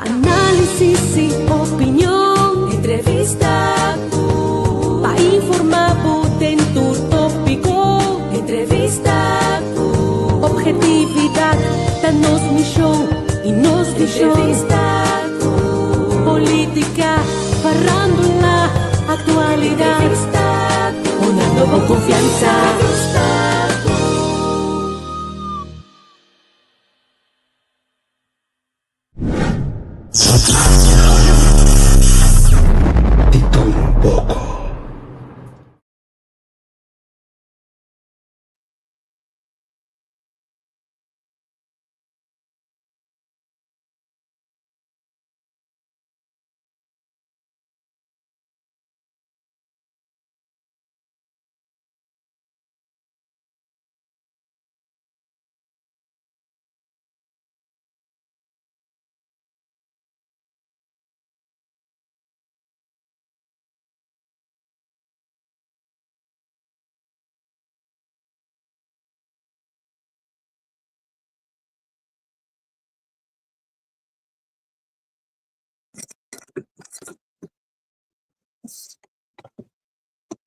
análisis i opinion. Entrevista ku. Pa informá bo den tur tópiko. Entrevista ku. Obhetividat ta nos mishon i nos vishon. Entrevista ku. Polítika, farándula, aktualidat. Entrevista ku. Hunando bo konfiansa. Entrevista ku. Di tur un poko.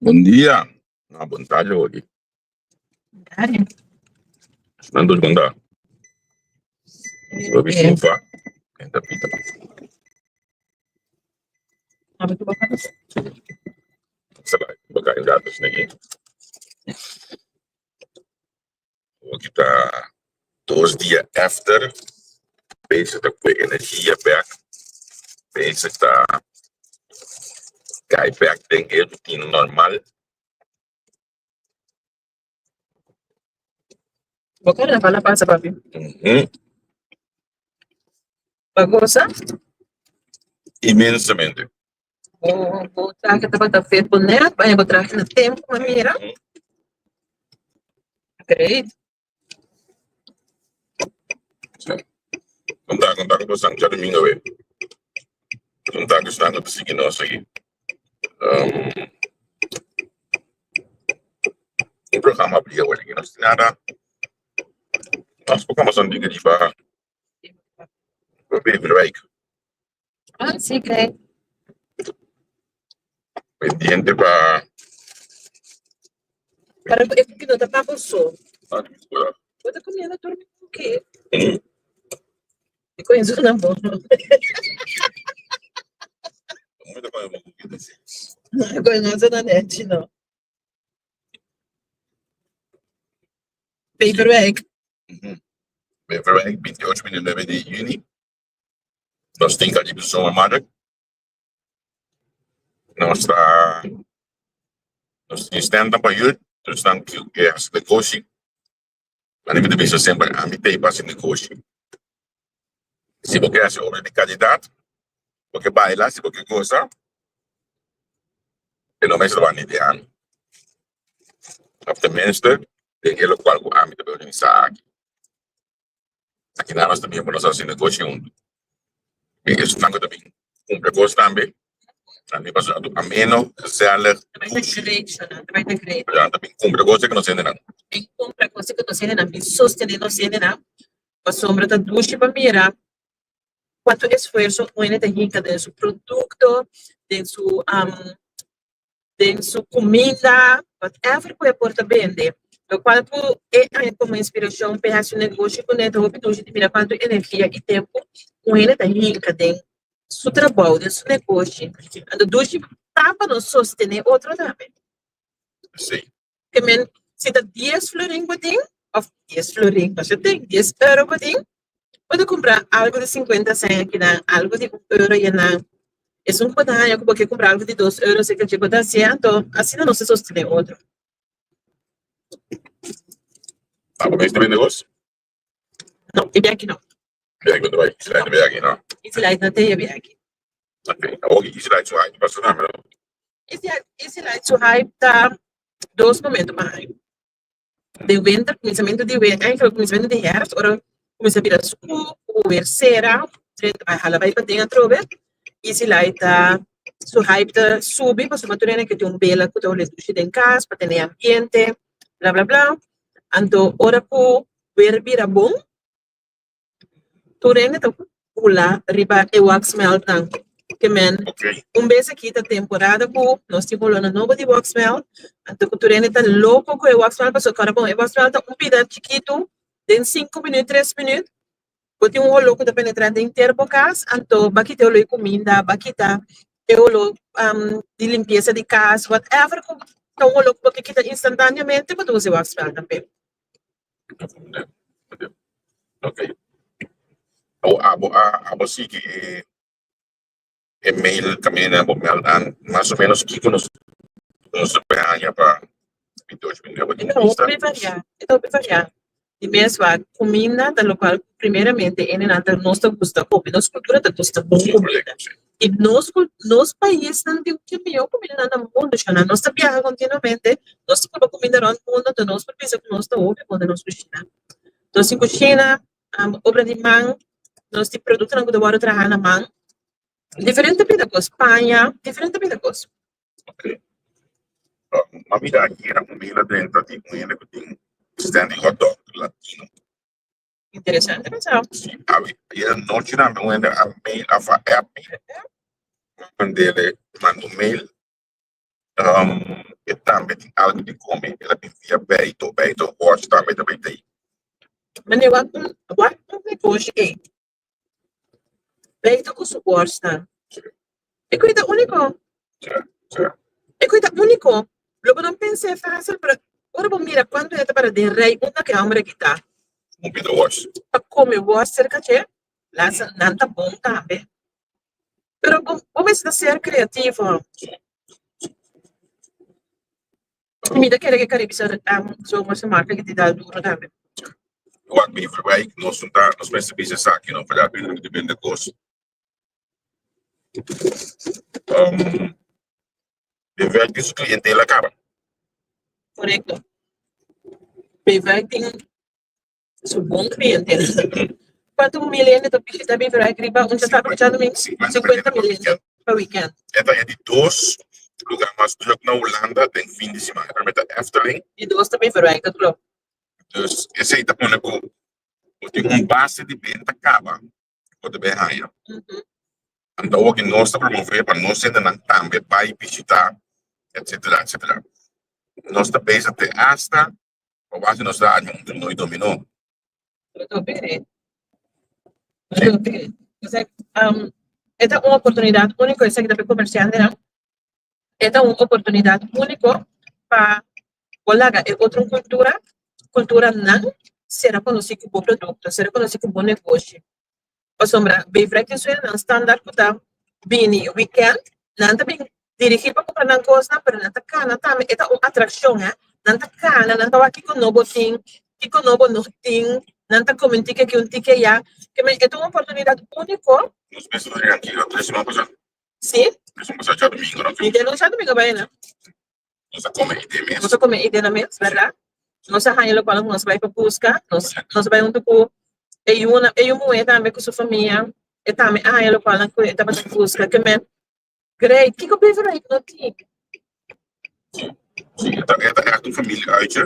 Bon dia. No, bon tarde hoy. Tarde. Nando conta. Lo Eh, sofa. Enta pita. abre tu boca. Sala, baka yung gatos na yun. Kita 2 dia after. Bezig ta ku energia back. Bezig ta kai back den e rutina normal. Boca na fala pasa, papi. Ba gosa? Inmensamente. Bo trahe tabata fit bo net, bo trahe na tempo, ma mira. Great. Konta ku boso djadumingu we. Konta ku esnan ku ta sigui nos aki. Un programa bria awor aki nos tin nada. Nos programa son diga riba Beverwijk. Ah, sí, great. Pendiente pa Pero e ku no ta pa bo so. Ah, escuela. Bo ta comiendo tur mi ke. E coñezo na bo. Muita coisa bom que assim. No, e coñezo na net, no. Beverwijk. Beverwijk, 28, 29 di yüni. Nos tin Caribe Zomermarkt. Nos tin stand pa huur, dus dan ke hasi negoshi. Mane mi ta bisa semper, ami t'ei pa hasi negoshi. Si bo ke hasi obra di karidat, bo ke baila, si bo ke gosa, e no mester wak ni di ami. Of tenminste, den e lokual ku ami ta bai organisá aki. Akinan nos ta bin pa nos hasi negoshi huntu. I esnan ku ta bin kumpra kos tambe, nan bin pa su ameno, gezellig, dushi. Nan ta bin kumpra kos ku nos hendenan. Bin kumpra kos ku nos hendenan, bin sostené nos hendenan, pasobra ta dushi pa mira kuantu esfuerso un hende ta hinka den su produkto, den su den su kuminda, whatever ku e por ta bende. Lokual ku e haña komo inspirashon pa e hasi un negoshi kuné ta hopi dushi di mira kuantu energia i tempu un hende ta hinka den su trabou, den su negoshi. Anto dushi ta pa nos sostené otro tambe. Sí. Ke men si ta dies florin bo tin, òf dies florin, no se tin, 10 euro bo tin, bo ta kumpra algu di 50 sèn akinan, algu di 1 euro ayanan. Esun ku bo ta haña ku bo ke kumpra algu di 2 euro serka dje bo ta hasié, anto asina nos ta sostené otro. Abo mes ta bende kos? No, e biaha aki no. Biaha aki no ta bai, Easy Light ta biaha aki no? Easy Light no ta e biaha aki. Ok, awor Easy Light su hype pasó tambe no? Easy Light su hype ta dos momento pa hype. Den winter, kuminsamentu di winter, eigenlijk kuminsamentu di herfst, ora kuminsa bira skur, ku weer sera, bai hala bai paden atrobe, Easy Light ta su hype ta subi pasobra tur hende ke tin un bela ku ta hole dushi den kas pa tene ambiente, bla bla bla. Anto ora ku weer bira bon, tur hende ta bula riba e wax melt nan. Ke men un bes aki ta temporada ku nos tin holónan nobo di wax melt, anto ku tur hende ta loko ku e wax melt pasobra kòrda bon e wax melt ta un pida chikitu den sinku minüt tres minüt bo tin un holó ku ta penetrá den ter bo kas anto bo a kita e holó di kuminda bo a kita e holó di limpiesa di kas whatever ku ta un holó ku bo ke kita instantáneamente bo ta usa e wax melt tambe. Ok. Abo abo a abo sigui e e mail kaminda bo mail aan mas o menos kiko nos nos ta por haña pa 28 mil abo tin E ta bista. hopi variá, e ta hopi variá. Di mes wak, kuminda ta lokual ku primeramente hendenan ta nos ta gusta hopi, nos kultura ta gusta bon kuminda. I nos kul nos paisnan tin e mihó kumindanan na mundu shana. Nos ta biaha kontinuamente, nos ta pruba kuminda rònt mundu, anto nos por bisa ku nos ta hopi bon den nos kushina. Nos tin kushina, obra di man, nos tin produktonan ku ta wòrdu traha na man, diferente pida kos, paña, diferente pida kos. Ok. Ma mira ayera un mail a drenta di un hende ku tin stand di hotdog latino. Interesante pensá. Sí, awe ayera nochi tambe un hende a mail of a app mi. Mandele, manda un mail. E tambe tin algu di come, el a bin via Beito, Beito Watch tambe ta bay tei. Mane wak un wak un negoshi ei. Beito ku su worstnan. E kui ta úniko. E kui ta úniko. Lo bo no pens'é fásil, pero ora bo mira kuantu hende ta para den rei unda ku e hòmber aki ta. Un pida wòrs. Pa kome wòrs serka dje, laat nan ta bon tambe. Pero bo bo mester ta ser kreativo. Mi ta kere ke Caribische Zomerse Markt aki tin dal duro tambe. Wak Beverwijk, nos no ta, nos mester bisa esaki no, pa ya di bende kos. Beverwijk tin su klientela kaba. Korekto. Beverwijk tin su bon klientela. Kuantu mil hende ta bishita Beverwijk riba un djadomingo? 50 mil hende pa weekend. E ta e di dos lugar mas druk na Hulanda den fin di siman. E prome ta Efteling. Di dos ta Beverwijk, dat klopt. Dus esei ta pone ku bo tin un base di benta kaba ku bo ta bay haña. Anto awor ki nos ta promove pa nos hendenan tambe bay bishita etcetera etcetera. Nos ta bezig te hasta pa wak si nos ta arma un torneo di dominó. E ta un oportunidat úniko esaki ta pa e komersiantenan. E ta un oportunidat úniko pa bo laga e otro kultura, kulturanan sera konosí ku bo produkto, sera konosí ku bo negoshi. Pasobra Beverwijk tin su hendenan standaard ku ta bini wikènt, nan ta bin dirigí pa kumpra nan kosnan, pero nan ta kana tambe, e ta un atrakshon hè, nan ta kana, nan ta wak kiko nobo tin, kiko nobo no tin, nan ta kome un tiki aki un tiki aya, ke men e ta un oportunidat úniko. Nos mester ta tranquilo tres siman pasá. Sí. Tres siman pasá djadumingu no. Mi den un djadumingu bai na. Nos a kome ide mes. Nos a kome ide na mes, bèrdat? Nos a haña lokual ku nos bai pa buska. Nos nos a bai huntu ku e yunan, e yu muhé tambe ku su famia, e tambe a haña lokualnan ku e tabata buska. Ke men, great, kiko Beverwijk no tin? Sí, e ta e ta ègt un familia uitje.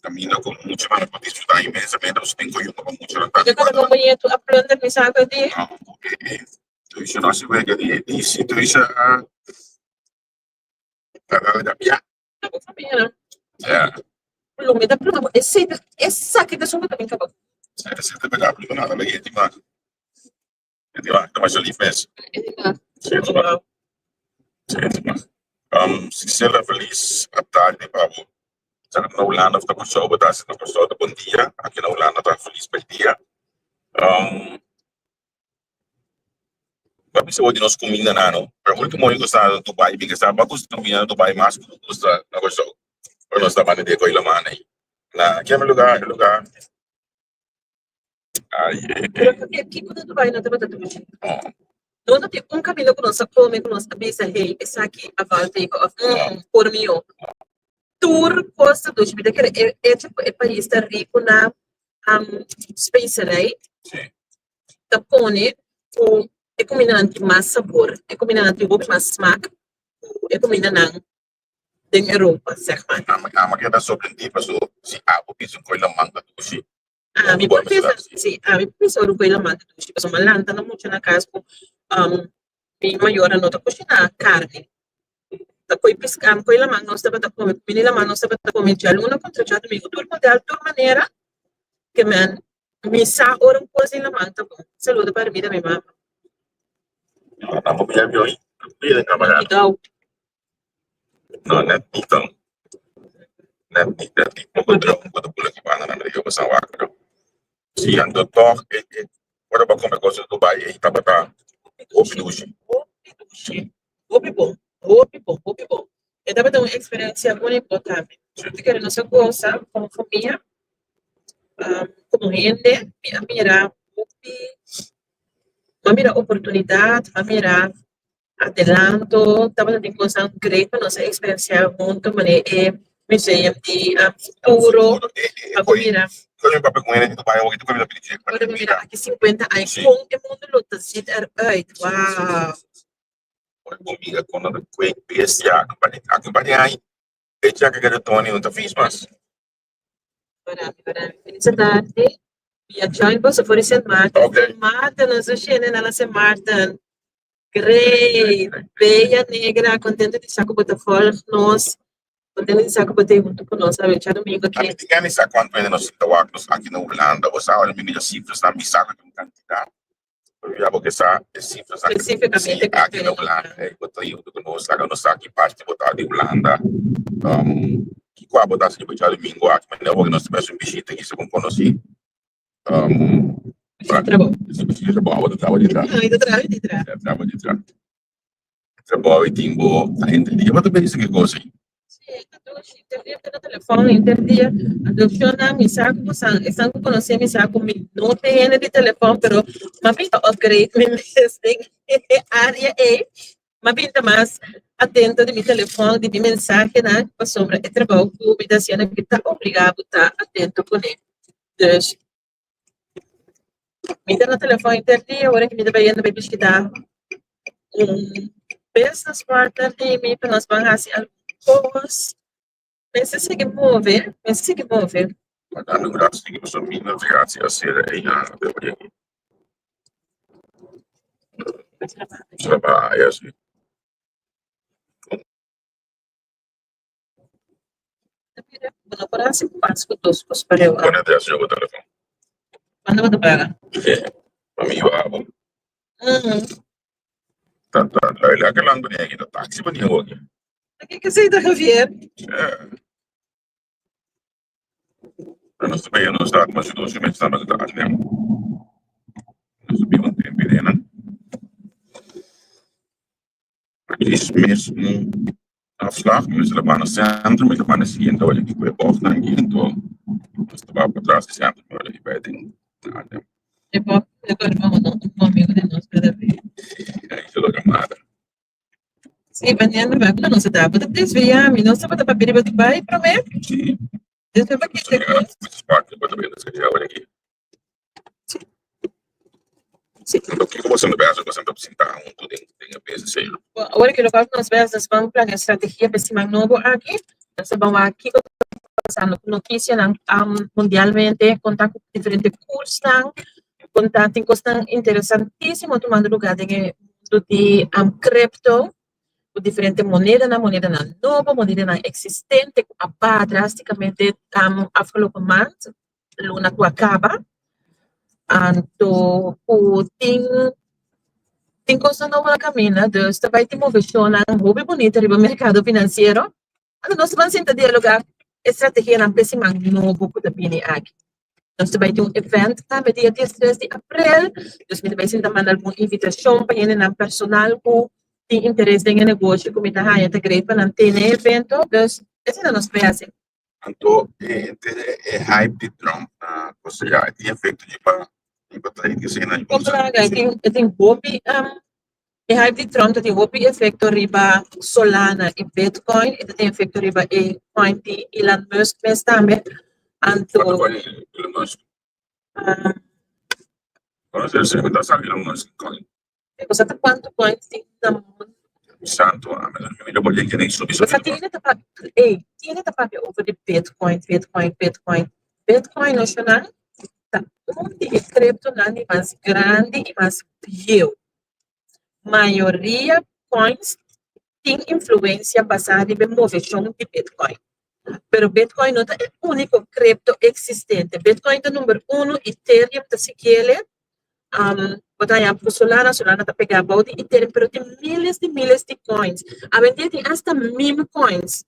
Kaminda ku mucha nan por disfrutá inmensamente, pasobra tin koyunta pa mucha nan Yo tabata un boñetu a plunder mi saku di. E e tuisha no a wega di e disi, tuisha a. Ya. Ja. Lo me ta pluma, esei ta, esaki ta esun ku ta bin kaba. Esei ta berdad, pluma nada lei e di mas. E di mas, ta masha lief mes. E di mas. Sí, e di mas. Sí, e di mas. Sisela, felis tardi pa bo. Sa na Hulanda of ta Kòrsou, bo ta hasi na Kòrsou ta bon dia, aki na Hulanda ta felis dia. Bo a bisa bo di nos kuminda nan no, pero ultimo mi gusta na Dubai, mi sa bo a gusta kuminda na Dubai mas ku bo gusta na Kòrsou. Ora nos ta banda di e koi laman ei. Na keme lugar, e lugar? Ai, e, e. Pero pakia kiko na Dubai no tabata dushi? Oh. No ta tin un kaminda ku nos a kome ku nos a bisa hey esaki a val teken òf por mihó. Tur kos ta dushi. Mi ta kere e echo ku e pais ta riku na speserei. Sí. Ta pone ku e kumindanan tin mas sabor, e kumindanan tin hopi mas smak ku e kumindanan den Europa, sèg mar. Ami keda sorprendí paso si abo bisa un koi laman ta dushi. Ami por bisa, si, ami por bisa ora ku e laman ta dushi, pasobra mi a lanta na mucha na kas ku mi mayornan no ta kushiná karni. Ta koi piská, koi laman nos tabata kome, kumida di laman nos tabata kome djaluna kontra djadumingu, tur modèl, tur manera ke men mi sa ora un kos di laman ta bon. Saludo pa Armida, mi mama. Cuidao. No, net niet dan. Net niet, net niet. Poko droom ku ta bula ki banda nan riba pasan wak pero si anto tòg e e ora bo a kome kos di Dubai ei tabata hopi dushi. Hopi dushi, hopi bon, hopi bon, hopi bon. E tabata un eksperensia úniko tambe. Mi ta kere nos a gosa komo famia, komo hende mi a mira hopi, mi a mira oportunidat, mi a mira Adelanto tabata tin cosnan great pa nos a experiencia hunto manera e museum di futuro pa por mira Ora mi mira aki 50 aña con e mundo lo ta ziet eruit wow. Feliz tarde. Mi a join boso for di Sint Maarten. Okay. Sint Maarten, nos a shene na Sint Maarten. Great. Bella Negra, contento di sa ku bo ta volg nos. Contento di sa ku bo ta hunto ku nos awe djadomingo Ami aki. tin gana di sa kuantu hende nos sinta wak nos aki na Hulanda. Bo sa ora mi mira sifrasnan mi sa ku tin un kantidat. Pero ya bo ke sa e sifrasnan Spesífikamente si kuantu aki hende na nos Hulanda. ta. Hey, bo ta hunto ku nos, laga nos sa ki parti bo ta di Hulanda. Um, ki kua bo ta hasi riba djadomingo aki? Manera bo ke nos ta bai hasi un bishita kisa ku un konosí. Um, Trabou. Si trabou, bo ta trabou di tra. Ay, ta trabou di tra. Trabou di tra. Trabou i tin bo ta henter dia bo ta bezig ku e kos ei. Si, ta dushi. Henter dia ta na telefòn, henter dia. Adopshonnan mi sa ku bosan, esnan ku konosé mi sa ku mi no ta hende di telefòn, pero m'a bin ta upgrade mi mes den e área ei. M'a bin ta mas atento di mi telefòn, di mi mensahenan, pasobra e trabou ku mi ta hasiendo aki ta obligá bo ta atento kuné. Dus, mi ta na telefòn henter dia, ora ku mi ta bayendo bai bishitá un business partner di mi pa nos ban hasi algun kos. Mester sigui move, mester sigui move. Madame gracias di pasobra mi no gracia a sera ei na Trabaja, sí. Bo no por hasi pas ku dos kos pareu. Pone atrás yo telefon. Cuando bo ta paga? Pa mi iba abo. Ta ta la la ke lang bani aki ta taxi bani awo aki. Aki ke sei ta Javier. Pero nos ta bay nos ta mas dos mes ta ta Arnhem. Nos ta biba un tempo den. Is mes un afslag, mi ta bana centro, mi ta bana siguiente ora ki ku e bochtnan aki, anto nos ta ba patras di centro ora ki bai den Arnhem. E bocht ta kòrda un amigo di nos kada bes. E ta logra mata. Si, mañana bai ku nos ta bo ta desviá mi, nos tabata papia riba Dubai promé. Si. Despues pa kende kos. Bo ta bira ora ki. Anto kiko boso ta besa boso ta sinta huntu den den e business ei? Bo awor ki loke nos business ban plania strategia pa e siman nobo aki. Nos ta ban wak kiko ta pasando ku notisianan mundialmente, kon ta ku diferente kursnan, kon ta tin kosnan interesantisimo tumando luga den e mundo di crypto ku diferente monedanan, monedanan nobo, monedanan eksistente ku a baha drastikamente afgelopen maand. Luna ku a kaba, anto ku tin tin kosnan nobo na kaminda, dus ta bai tin moveshonnan hopi bunita riba merkado finansiero. Anto nos ta ban sinta dialogá e strategianan p'e siman nobo ku ta bini aki. Nos ta bai tin un event tambe dia diestres di aprel, dus mi ta bai sinta manda algun invitashon pa hendenan personal ku tin interes den e negoshi ku mi ta haña ta great pa nan tene e evento, dus esei nos por hasi. Anto e e hype di Trump na Costa Rica e tin efecto riba riba trade esei na Komplaga, e tin e tin hopi e hype di Trump ta tin hopi efecto riba Solana i Bitcoin, e ta tin efecto riba e coin di Elon Musk mes tambe. Anto Cuanto coin Elon Musk? Conoce ta Elon Musk coin? Bo sa ta cuanto coins tin na mundo? Santo, ami mi no por yega den subi Bo sa tin ta papia, ey, tin ta papia over di Bitcoin, Bitcoin, Bitcoin. Bitcoin no shona. Ta un di e kriptonan di mas grandi i mas bieu. Mayoria coins tin influensia basá riba e moveshon di Bitcoin. Pero Bitcoin no ta e úniko kripto eksistente. Bitcoin ta number uno, Ethereum ta siguiele. Bo ta haña ku Solana, Solana ta pegá bou di Ethereum, pero tin miles di miles di coins. Awendia tin asta meme coins.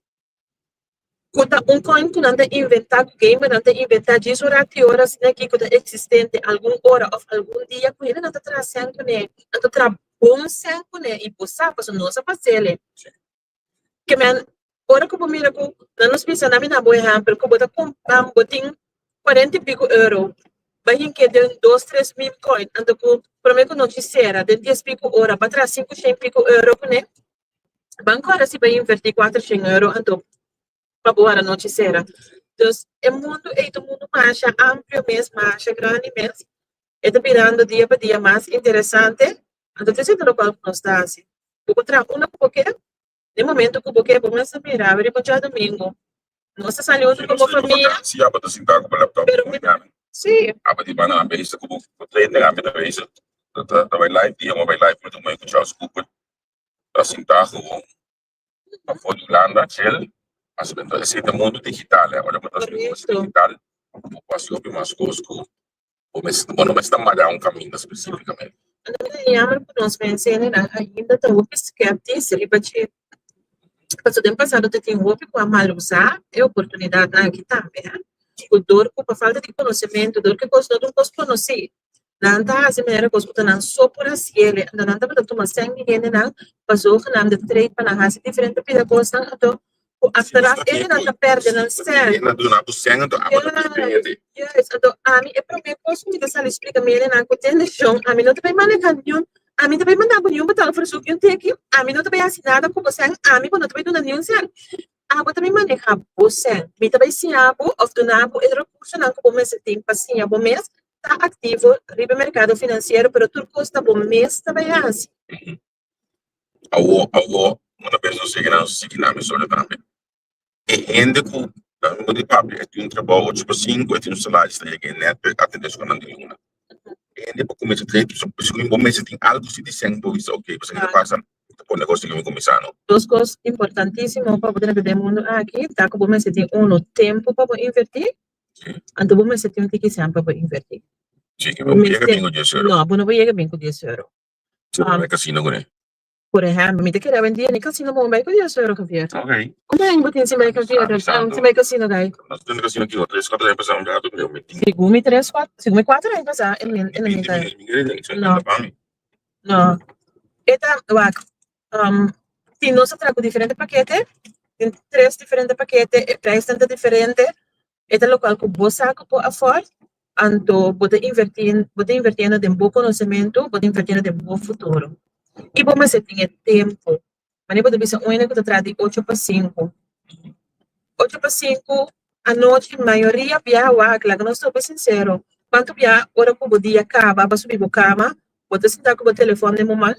Ku ta un coin ku nan ta inventá, ku gamernan ta inventá djis un rat di ora asina aki ku ta eksistente algun ora òf algun dia ku hendenan ta traha sèn kuné, nan ta traha bon sèn kuné i bo sa pasobra nos a pas'el. Ke men ora ku bo mira ku nan nos bisa nan mi na bo ehèmpel ku bo ta kumpra bo tin kuarenta i piku euro bai hink'é den dos tres meme coin anto ku promé ku nochi sera den dies piku ora bo a traha sinku shen piku euro kuné. Ban kòrda si bai invertí kuater shen euro anto pa bo wara nochi sera. Dus e mundu ei ta un mundu masha amplio mes, masha grandi mes. E ta birando dia pa dia mas interesante. Anto ta esei ta lokual ku nos ta hasi. Bo por traha unda ku bo ke, den momento ku bo ke, bo mes ta mira awe riba djadumingu. Nos ta sali huntu komo famia. Si abo ta sinta ku bo laptop Pero ku mi sí. Abo di banda bezig ku bo training, ami ta bezig ta bai live, dia mi bai live mi ta moe ku Charles Cooper. Ta sintá gewoon pafó di Hulanda, chill. Asina entonces esei ta mundu digital, eh. Ora bo ta hasi negoshi digital, bo por hasi hopi mas kos ku bo mester, bo no mester ta mará un kaminda spesífikamente. Anto mi ta jammer ku nos mensenan ainda ta hopi skeptis riba dje. Pasobra den pasado ta tin hopi ku a mal usá e oportunidatnan aki tambe, eh. Ku dor ku pa falta di konosementu, dor ku e kos no ta un kos konosí, Nan ta hasi manera kos ku ta nan so por hasiel, anto nan tabata tuma sèn di hendenan pa zogenaamde trade pa nan hasi diferente pida kosnan, anto ku achteraf hendenan ta pèrdè nan sèn. Juist, anto ami e promé kos ku mi ta sali splika mi hendenan ku ten leshon, ami no ta bai maneha niun, ami no ta bai manda bo niun betaalverzoek, niun teki, ami no ta bai hasi nada ku bo sèn, ami bo no ta bai duna niun sèn. Abo ta bai maneha bo sèn, mi ta bai siña bo òf duna bo e rekursonan ku bo mester tin pa siña bo mes ta aktivo riba e merkado finansiero pero tur kos ta bo mes ta bai hasi. Awo awo una bes nos yega nan sigui nan mesora tambe. E hende ku nan no di papia e tin un trabou ocho pa sinku e tin un salaris ta yega e nèt pa e atendé su nan di luna. E hende pa kuminsá trade pasobra bo mester tin algu si di sèn bo bisa ok pasobra ke ta pasa mi ta pone negoshi ku mi kuminsá no. Dos kos importantísimo pa bo tene den mundu aki ta ku bo mester tin unu tempu pa bo invertí Anto bo mester tin un tiki sèn pa bo invertí. Sí, bo no yega bin ku dies euro. No, bo no por yega bin ku dies euro. Si bo bai kasino kuné. Por ehèmpel, mi ta kere awendia ni kasino bo bai ku dies euro, Javier. Ok. Kuantu aña bo tin sin bai Javier? Sin bai kasino gai? Nos tin kasino ki tres, kuater aña pasá un ratu mi mi tin. Segun mi tres, kuater, segun mi kuater aña pasá e mi e mi ta. No, no. E ta, wak, tin nos a traha ku diferente pakete, tin tres diferente pakete, e prijsnan ta diferente. E ta lokual ku bo sa ku por afòrt, anto bo ta invertí, bo ta invertiendo den bo konosementu, bo ta invertiendo den bo futuro. I bo mester tin e tempu. Manera bo ta bisa un hende ku ta traha di ocho pa sinku, ocho pa sinku anochi mayoria biaha wak, laga nos ta hopi sinsero, kuantu biaha ora ku bo dia kaba bo a subi bo kama, bo ta sinta ku bo telefòn den bo man?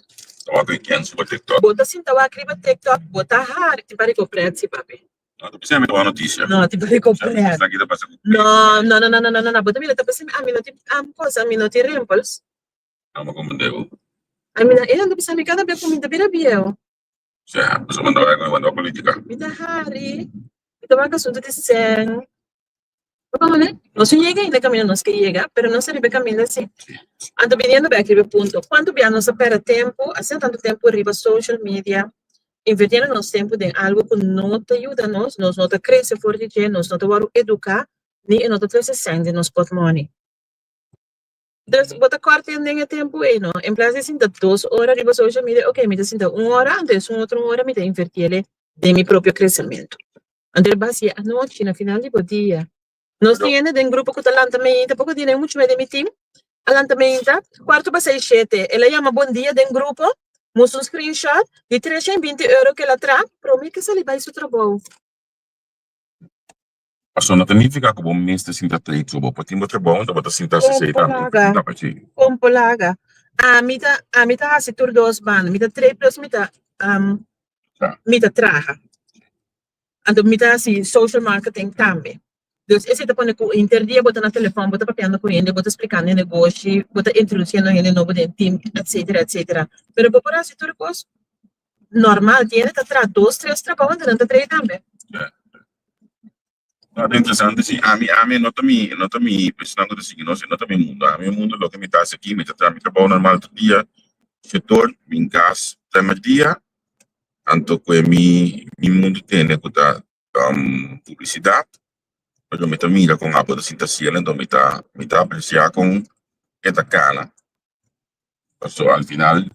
Bo ta sinta wak riba tiktok, bo ta hari, tin pari ku prèt si papi. No, ta bisa mi ta wak noticia. No, tin pari ku prèt. Esaki ta pasa ku No, no, no, no, no, no, no, bo ta mira ta bisa mi ami no tin cosa, ami no tin rimples. No, bo comprende bo. Ami na, e nan ta bisa mi kada bes ku mi ta bira bieu. Sea, bo sa manda wak, mi manda wak politica. Mi ta hari, mi ta wak asuntu di sèn. Bo comprende? Nos no yega ainda kaminda nos ke yega, pero nos ta riba e kaminda si. Anto biniendo bek riba e punto, kuantu bia nos a pèrdè tempu, asina tantu tempu riba social media, invirtiendo nos tempu den algu ku no ta yuda nos, nos no ta krese for di dje, nos no ta wòrdu eduká, ni e no ta trese sèn den nos pòtmòni. Dus bo ta kòrta den e tempu ei no. En plas di sinta dos ora riba social media, ok, mi ta sinta un ora, anto esun otro un ora mi ta invertiel den mi propio kresementu. Anto e basi e anochi, na final di bo dia. Nos tin hende den grupo ku ta lanta meinta, poko dia muchu mei den mi team a lanta meinta, kuarto pa seis shete, el a yama bon dia den grupo, mustra un screenshot di 320 euro ku el a traha, prome ke sali bai su trabou. Pasobra no ta nifiká ku bo mester sinta trei so bo por tin bo trabou anto bo ta sinta hasi esei tambe. Kon por laga, kon por laga. Ami ta, ami ta hasi tur dos banda. Mi ta trei plus mi ta, mi ta traha. Anto mi ta hasi social marketing tambe. Dus esei ta pone ku henter dia bo ta na telefòn, bo ta papiando ku hende, bo ta splikando e negoshi, bo ta introdusiendo hende nobo den tim, etsetera, etsetera. Pero bo por hasi tur kos normal. Tin hende ta traha dos, tres trabou anto nan ta traha tambe. No, ta interesante si. Ami, ami no ta mi, no ta mi, esnan ku ta sigui nos, no ta mi mundo. Ami e mundo loke mi ta hasi aki, mi ta traha mi trabou normal tur dia, shetor, mi kas prèmer dia, anto ku e mi, mi mundo tene ku ta publisidat, pero mi ta mira kon abo ta sinta hasiel, anto mi ta, mi ta apresiá kon e ta kana. Paso al final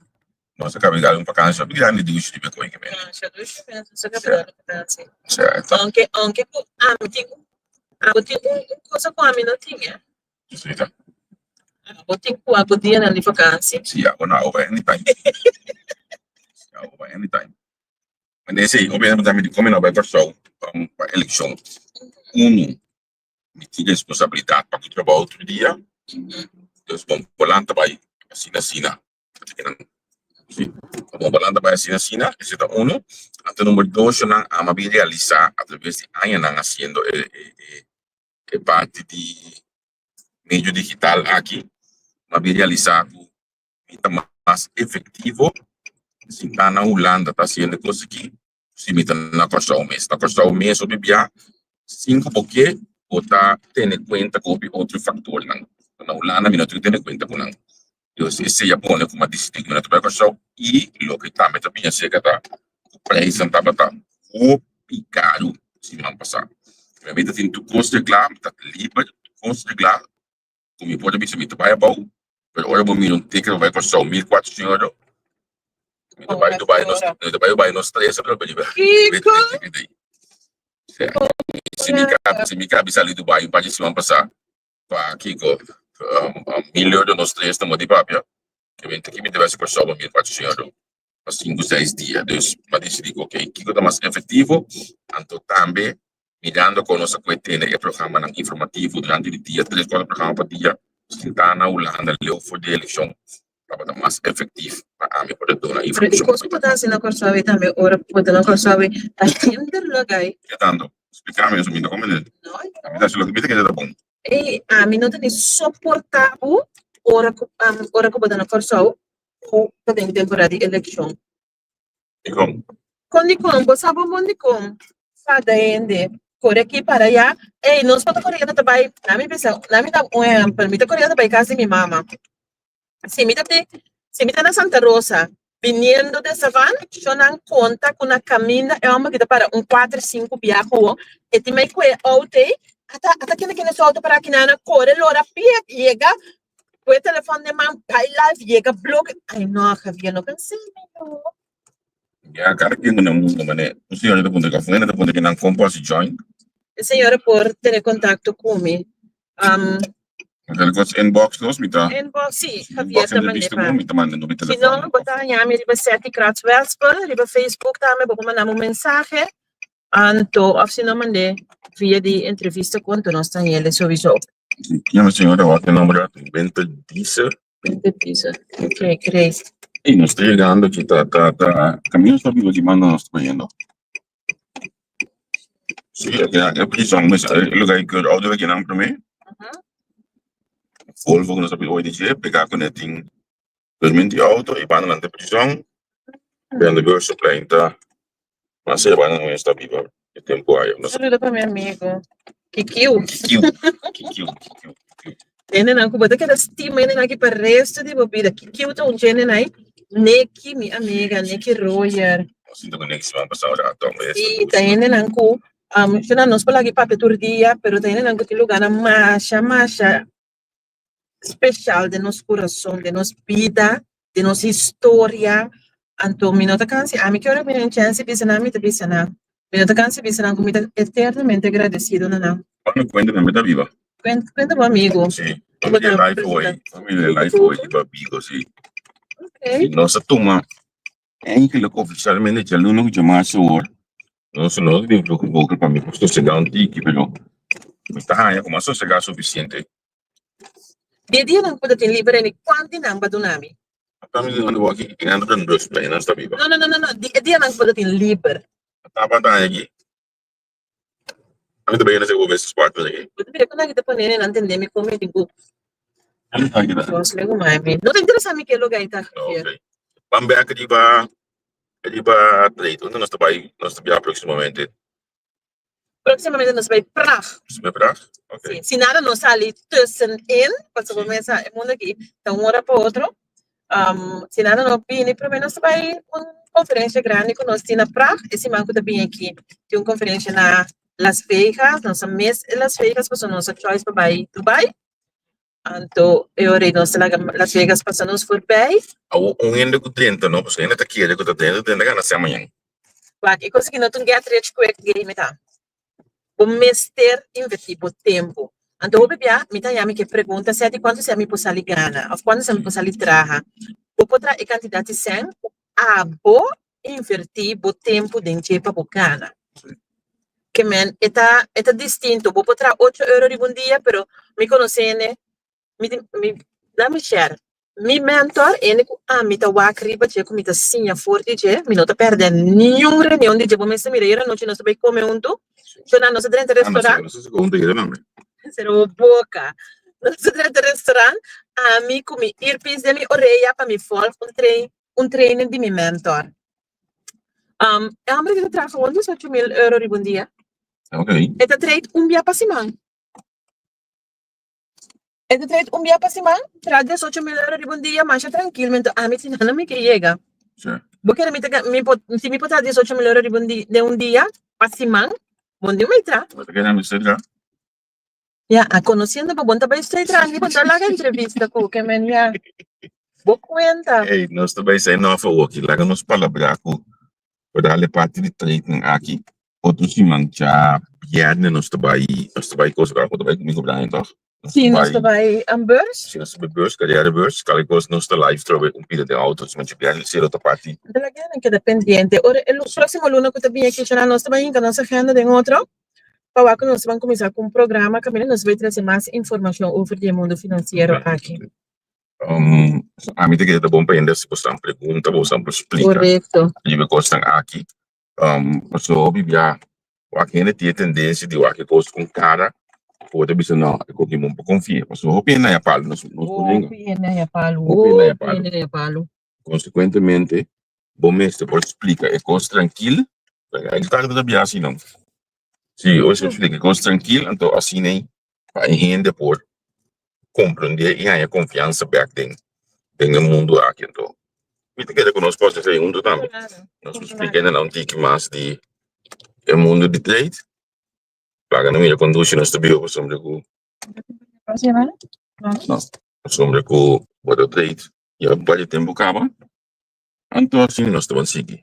nos a kaba di un vakansia hopi grandi dushi riba e koe ke bini. Masha dushi mes nos a kaba di un vakansia. Aunke aunke ku ami tin abo tin un cosa ku ami no tin eh. Kisita? Abo tin ku abo dianan di vakansia. Si abo no abo bai anytime. Si abo bai anytime. Mane esei hopi hende ta mi di kon mi no bai Kòrsou pa elekshon. Unu. Mi tin responsabilidat pa ku trabou tur dia, dus bon por lanta bai asina asina. Si, bon por lanta bai asina asina, ese ta uno. Anto number dos nan ama bin realisa a traves di añanan hasiendo e e e parti di medio digital aki, mi a bin realisa ku mi ta mas efectivo si ta na Hulanda ta hasiendo e kos aki. Si mi ta na Kòrsou mes. Na Kòrsou mes hopi bia sin ku bo ke bo ta tene kuenta ku hopi otro faktornan. Na Hulanda mi no tin ku tene kuenta ku nan. Dus esei a pone ku mi a disidí ku mi no ta bai Kòrsou i loke tambe ta biña serka ta ku preisnan tabata hopi karu siman pasá. Mi ta tin tur kos reglá, mi ta liber, tur kos reglá. Ku mi por ta bisa mi ta bai abou, pero ora bo mira un ticket pa bai Kòrsou 1400 euro, mi ta bai Dubai nos, mi ta bai Dubai nos tres pero riba Kiko? ticket ei. Si mi ka, si mi ka bisa sali Dubai un par di siman pasá pa kiko 1000 euro nos tres ta moti papia, ke mi ta ki mi ta bai hasi Kòrsou pa 1400 euro pa sinku seis dia. Dus mi a disidí ku okey kiko ta mas efektivo, anto tambe mirando kon nos a koe tene e programanan informativo durante di dia, tres kuater programa pa dia, sintá na Hulanda leu for di elekshon tabata mas efektif pa ami por a duna Pero e informashon. kos ku bo ta hasi na Kòrsou ei tambe ora ku bo ta na Kòrsou ei ta henter lugá ei. Ke tantu? Splika mi eso, mi no komprende. No, Ami ta hasi loke mi ta kere ta bon. Ei, ami no ta ni soportá bo ora ku ora ku bo ta na Kòrsou ku ta den temporada di elekshon. Dikon? Kon dikon? Bo sa bon bon dikon. Kada hende kore aki para aya. Ey, nos por ta koriendo ta bai, na mi bisa, na mi da un ehempel, mi ta koriendo ta bai kas di mi mama. Si mi ta te, si mi ta na Santa Rosa, biniendo de Savan, shonnan konta ku na kaminda e hòmber ki ta para un kuater, sinku bia ku e tin mai ku e outo ei, ata ata kende kende su outo para aki nan a kore lora pie yega Ku e telefòn den man bai live yega blok. Ay no Javier no pensé mi no. Ya kada ken ku nan mundo mane un señora ta puntra kafue ta puntra kinan kon por hasi join. E señora por tene kontakto ku mi. Um, Kel kos inbox nos mi ta. Inbox si Javier Inbox ta mande entrevista pa ku mi ta manda mi Si telefòn. no bo ta haña mi riba Setty Kratz Westbel riba Facebook tambe bo por manda mi un mensahe. Anto of si no mand'é via di entrevista ku anto nos ta hende sowiso. Ki mi señora wak e nomber aki? Winter Diesel. Winter Diesel. Ok, great. Ey, nos ta yegando aki, ta, ta, ta, camino ta biba ki banda nos ta bayendo. Sí, aki na e prison mes, e lugar ki auto ta kinan prome. Volvo ku nos a pidi hoy di dje, pega kuné tin Dormint di auto y banda nan ta prison, Brenda Beursplein ta mas e banda nan esta biba e tempo aya. Un saludo pa mi amigo Kikiu. Kikiu, Kikiu, Kikiu, Kikiu. Hendenan ku bo ta keda stima hendenan aki pa resto di bo bida. Kikiu ta un dje hendenan ei. Neki, mi amiga, Neki Royer. Nos sinta ku Neki siman pasado rato. Sí, ta hendenan ku, nos por laga e papia tur dia, pero ta hendenan ku tin lugarnan masha, masha special den nos curason, den nos bida, den nos historia. Anto mi no ta cansi, ami ki ora mi den chance bisa nan, mi ta bisa nan. Mi no ta cansi bisa nan cu mi ta eternamente agradecido na nan. Cuando cuenta tambe ta biba. Cuenta, cuenta bo amigo. Sí, familia life hoy, familia life hoy riba Bigo, sí. Okay. Si nos a tuma Eigenlijk oficialmente djaluna ku djamarsa awor nos no tin vloer vocal pa mi por sosegá un tiki pero mi ta haña ku mi a sosegá sufisiente. Di e dianan ku bo ta tin liber eni kuanti nan bo a duna mi? Ata mi dunando bo aki e nan ta rust pa e nan sta biba. No no no no no di e dianan ku bo ta tin liber. Ata bo a haña aki. Ami ta bay na bo business partner aki. Bo ta mira con aki ta pone nan tende mi con mi tin cu No ta interesa mi ke loke ta Ok. Ban bek riba riba trade. Unda nos ta bay nos ta bia próximamente? Próximamente nos ta bay Praag. Nos ta bay Praag? Ok. Si, si nada no sali tussenin, pasobra bo mesa e mundo aki ta un ora pa otro. Si nada no bini prome nos ta bay un conferencia grandi cu nos tin na Praag e siman cu ta bini aki tin un conferencia na Las Vegas, nos a mis e Las Vegas pasobra nos a choice pa bay Dubai. Anto e ora ei nos ta laga Las Vegas pasa nos voorbij. Awor un hende ku drenta no, pasobra hende ta kere ku ta drenta, drenta gana sèn mañan. Wak, e kos aki no ta un get rich quick game ta. Bo mester invertí bo tempu. Anto hopi bia mi ta yami ke pregunta sèt di kuantu sèn mi por sali gana òf kuantu sèn mi por sali traha. Bo por traha e kantidat di sèn ku abo invertí bo tempu den dje pa bo gana. Ke men e ta e ta distinto. Bo por traha ocho euro riba un dia, pero mi konosé hende, mi tin mi laat mi share, mi mentor, hende ku ami ta wak riba dje, ku mi ta siña for di dje, mi no ta pèrdè niun reunion di dje. Bo mester mira ayera anochi nos ta bai kome huntu, shona nos a drenta restaurant. Nos a huntu ayera tambe. Sera bo boka. Nos a drenta restaurant, ami ku mi earpiece den mi orea pa mi volg un train un training di mi mentor. Um, e hombre ki ta traha gewoon 18 mil euro riba un dia. E ta trade un bia pa siman. E ta trade un bia pa siman, traha 18 mil euro riba un dia, masha trankil, mento ami si nada mi ke yega. Bo kere mi ta mi por, si mi por traha 18 mil euro riba un di, den un dia pa siman, bon di mi traha. Bo ta kere mi straight traha? Ya, a conociendo bo, bon ta bai straight traha, ni bon ta laga entrevista ku ke men ya. Bo cuenta. Ey, nos ta bai sign off awoki. Laga nos palabrá ku por dale parti di trade aki. Otro siman dja bierne nos ta bai, nos ta bai kos, bo ta bai ku mi ku Brian tòg? Sí, nos ta bai beurs. Sí, nos ta bai beurs, carrière beurs. Kal kos nos ta live trobe un pida den auto. Siman dja bierne sero ta parti. Anto laga nan keda pendiente. Ora e próximo luna ku ta bini aki, nos ta bai hinka nos agenda den otro. Pa wak nos ban kuminsá ku un programa kaminda nos bai trese mas informashon over di e mundu finansiero aki. Ami ta kere ta bon pa hende hasi bosnan pregunta, bosnan por splika Korekto. riba e kosnan aki. Pasobra hopi bia wak hende tin e tendensia di wak e kos ku kara ku bo ta bisa no e koki bon pa konfia. Pasobra hopi hende haña palu nos nos por nenga. Hopi hende haña palu, Hopi hende haña hopi palu. hende haña palu. Konsekuentemente bo mester por splika e kos trankil. E ta ta bia asina. Si, bo mester splika e kos trankil anto asina ei pa e hende por komprendé i haña konfiansa bèk den den e mundu aki. Anto mi ta kere ku nos por hasi esei huntu tambe. Nos por splika hende nan un tiki mas di e mundu di trade. Laga nan mira kon dushi nos ta biba pasobra ku no pasobra ku bo ta trade ya un par di tempu kaba. Anto asina nos ta ban sigui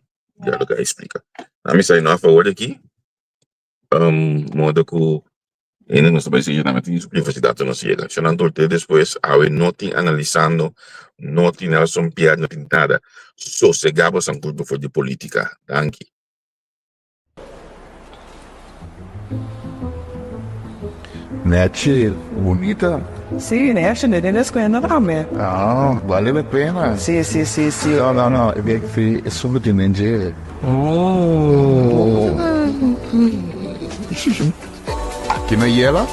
ya loke a explica. Ami sa no a favor di aki modo cu hende nos ta bay sigui tambe tin su privacidad nos yega. Shon nan tur te despues awe no tin analisando, no tin Nelson Pierre, no tin nada. Sosega bosan culpa for di politica. Danki. Nechi, bunita. Sí, nechi, ne den escuela tambe. Ah, vale la pena. Sí, sí, sí, sí. No, no, no, e bek fi e sumbe tin den dje. Oh. Aki na Yela,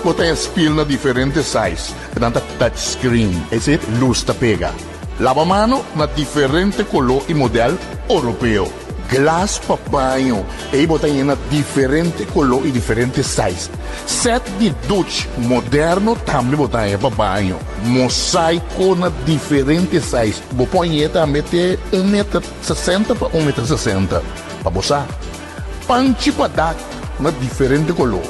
bo ta e spiel na diferente size, nan ta touch screen, ese luz ta pega. Laba mano na diferente color y model Oropeo. Glas pa baño, ey bo ta yena diferente color y diferente size. Set di duch moderno tambe bo ta haña pa baño. Mosaico na diferente size, bo por hañ'e tambe te un meter sesenta pa un meter sesenta, pa bo sa. Panchi pa dak na diferente color.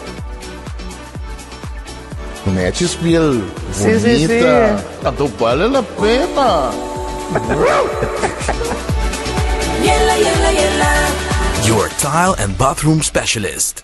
Nechi spiel bunita. Anto bale la pena. Your tile and bathroom specialist.